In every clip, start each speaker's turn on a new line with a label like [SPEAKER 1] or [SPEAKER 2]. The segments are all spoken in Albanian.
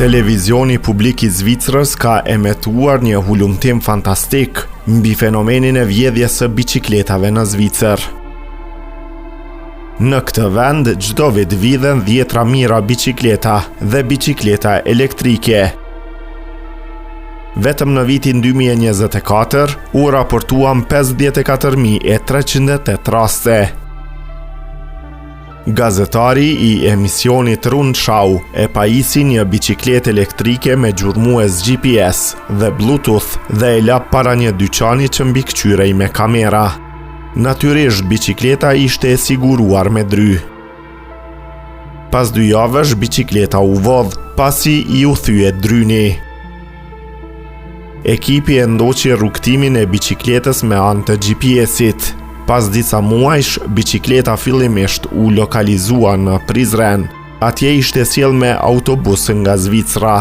[SPEAKER 1] Televizioni publik i Zvicrës ka emetuar një hulumtim fantastik mbi fenomenin e vjedhjes së biçikletave në Zvicër. Në këtë vend, çdo vit vidhen dhjetra mijëra biçikleta dhe biçikleta elektrike. Vetëm në vitin 2024 u raportuan 54.308 raste. Gazetari i emisionit Rundschau e pajisi një biçikletë elektrike me gjurmues GPS dhe Bluetooth dhe e la para një dyqani që mbikëqyrej me kamera. Natyrisht, biçikleta ishte e siguruar me dry. Pas dy javësh, biçikleta u vodh, pasi iu thye dryni. Ekipi e ndoqi rrugëtimin e biçikletës me anë të GPS-it. Pas disa muajsh, biçikleta fillimisht u lokalizua në Prizren. Atje ishte sjellë me autobus nga Zvicra.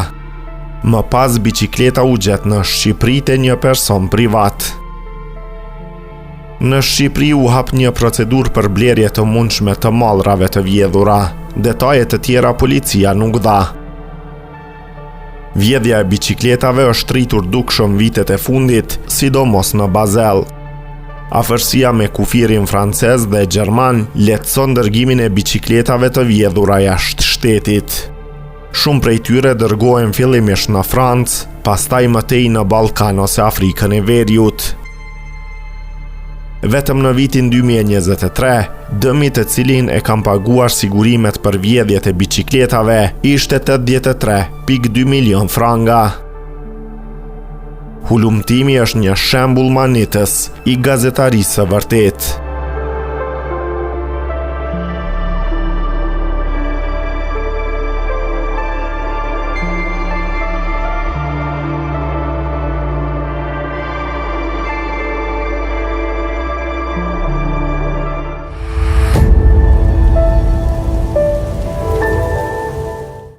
[SPEAKER 1] Më pas biçikleta u gjet në Shqipëri te një person privat. Në Shqipëri u hap një procedurë për blerje të mundshme të mallrave të vjedhura. Detaje të tjera policia nuk dha. Vjedhja e biçikletave është rritur dukshëm vitet e fundit, sidomos në Bazel. Afërsia me kufirin francez dhe gjerman lehtëson dërgimin e biçikletave të vjedhura jashtë shtetit. Shumë prej tyre dërgohen fillimisht në Francë, pastaj më tej në Ballkan ose Afrikën e Veriut. Vetëm në vitin 2023, dëmi të cilin e kanë paguar sigurimet për vjedhjet e biçikletave ishte 83.2 milion franga. Hulumtimi është një shembull mahnitës i gazetarisë së vërtetë.